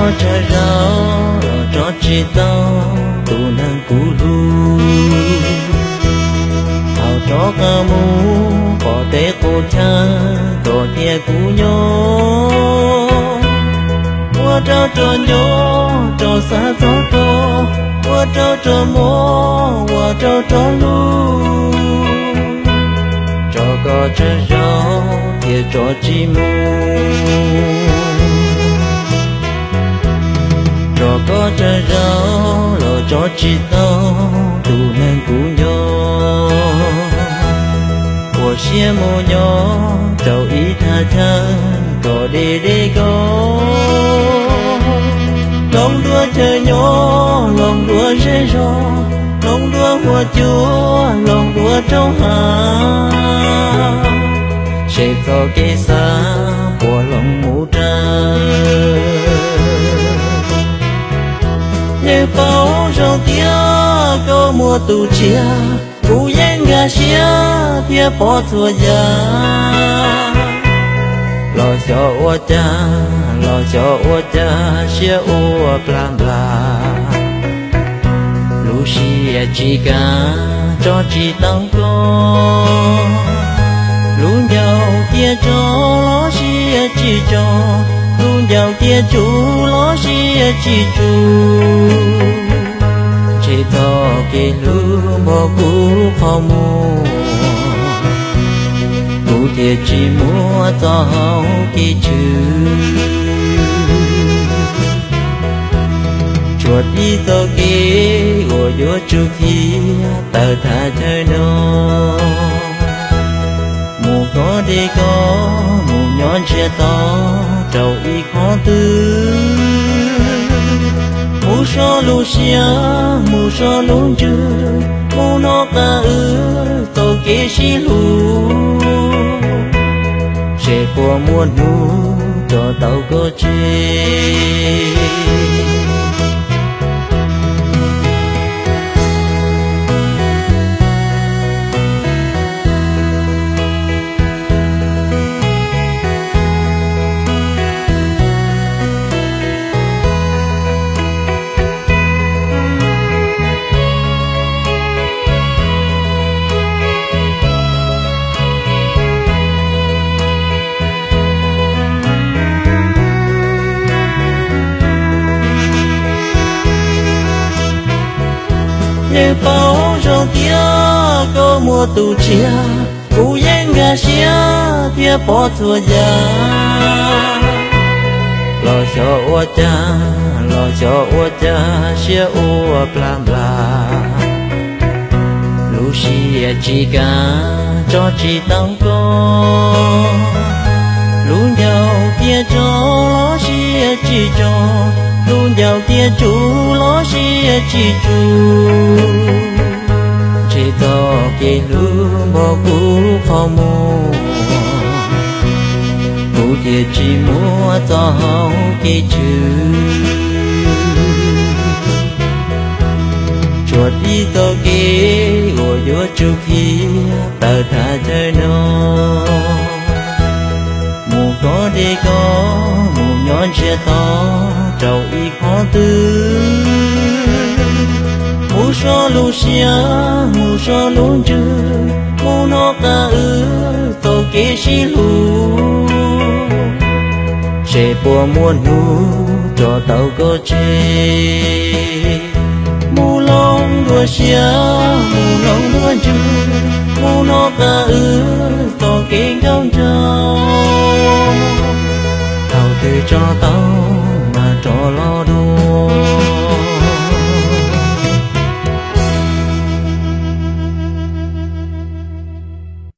Tsawg zaus los tso tsis tau tus neeg kuv hlub, thaum rov qab mus pom tej qub chaw kom tias kuv nyob. Ua rau rog nyob rau xav txog koj, ua rau rog muaj ua rau rog hlub, tso koj tsawg zaus thiaj tso tsis mus. Tso koj tsawg zaus los tso tsis tau tus neeg kuv nyob. Ua siab mus nyob rau ib thaj chaw kom deb deb koj. Hloov dua chaw nyob, hloov dua zej zog, hloov dua huab cua, hloov dua rau hav, seb txoj kev xav puas hloov mus raws. Yeej paub zoo tias koj muaj tus tshiab, kuv yeej nkag siab thiab pom txhua yam. Los xyov ua cas, los xyov ua cas siab ua plag nplas, lub siab tsis kam tso tsis tau koj. Lub ncauj tias tso los siab tsis tso, lub ncauj tias tsum los siab tsis tsum. Ntshe txoj kev hlub npog kuv qhov muag, kuv thiaj tsis muaj txoj hau kev tshwm. Tshuav tib txoj kev uas yuav tsum khiav tawm thaj chaw no, mus kov deb koj, mus nyob ntsiag to rau ib qhov twg. Mus so lub siab, mus so lub ntsws, mus noj qab wb txoj kev sib hlub, seb puas muaj hnub rov tau koj tseg. Yeej paub zoo tias koj muaj tus tshiab, kuv yeej nkag siab thiab pom txhua yam. Los xyov ua cas, los xyov ua cas siab ua plag nplas, lub siab tsis kam tso tsis tau koj. Lub ncauj tias tso los siab tsis tso, lub ncauj tias tsum los siab tsis tsum. Ntshe txoj kev hlub npog kuv qhov muag, kuv thiaj tsis muaj txoj hau kev tshwm. Tshuav tib txoj kev uas yuav tsum khiav tawm thaj chaw no, mus kov deb koj, mus nyob ntsiag to rau ib qhov twg. Mus so lub siab, mus so lub ntsws, mus noj qab wb txoj kev sib hlub, seb puas muaj hnub rov tau koj tseg. Mus hloov dua siab, mus hloov dua ntsws, mus noj qab wb txoj